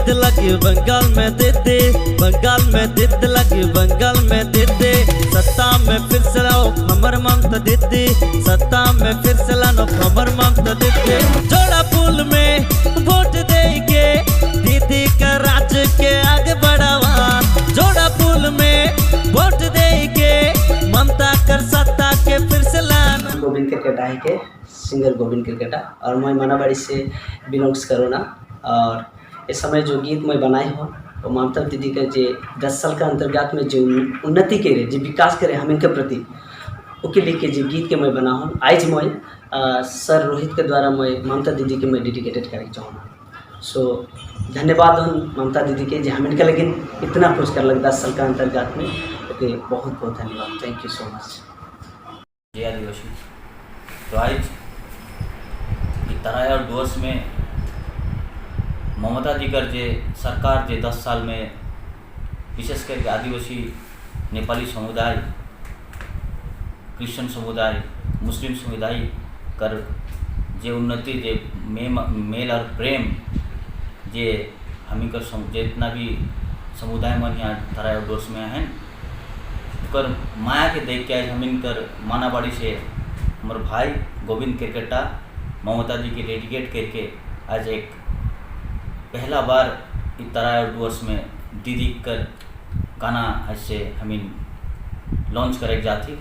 दीदी लगी बंगाल में दीदी, बंगाल में दीदी लगी, बंगाल में दीदी। सत्ता में फिर से लाओ हमर ममता दीदी, सत्ता में फिर से लानो हमर ममता दीदी। जोड़ा पुल में वोट दे के दीदी का राज के आगे बढ़ावा, जोड़ा पुल में वोट दे के ममता कर सत्ता के फिर से लाना। गोविंद क्रिकेटा है के सिंगर गोविंद क्रिकेटा और मैं मानाबाड़ी से बिलोंग्स करो ना। और इस समय जो गीत मैं बनाए हो वो ममता दीदी का जे 10 साल का अंतर्गत में जो उन्नति करे, जो विकास करे हम इनके प्रति, ओके लेके जो गीत के मैं बना हूँ, आज मैं सर रोहित के द्वारा मैं ममता दीदी के मैं डेडिकेटेड करे चाहूँ। सो धन्यवाद हूँ ममता दीदी के जो हम इनका लेकिन इतना कुछ कर लग 10 साल का अंतर्गत में, ओके बहुत बहुत धन्यवाद। Thank you so much. जय आदिवासी। तो आज तराई और डुअर्स में ममता जी कर जे सरकार जे 10 साल में विशेष करके आदिवासी, नेपाली समुदाय, क्रिश्चियन समुदाय, मुस्लिम समुदाय कर जे उन्नति, जे मेल और प्रेम जे हमी कर जितना भी समुदाय मन यहाँ तराई और डुअर्स में हैं, कर माया के देख के आज हम इनकर मानाबाड़ी से हमारे भाई गोविंद क्रिकेटा ममता जी के डेडिकेट करके आज एक पहला बार तराई और डुअर्स में दीदी कर गाना ऐसे हमीन लॉन्च करे जाती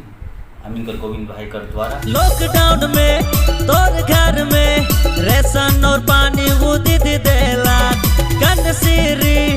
हमीन कर गोविंद भाई कर द्वारा। लॉकडाउन में तोर घर में रेशन और पानी वो दीदी देला, कनसिरी।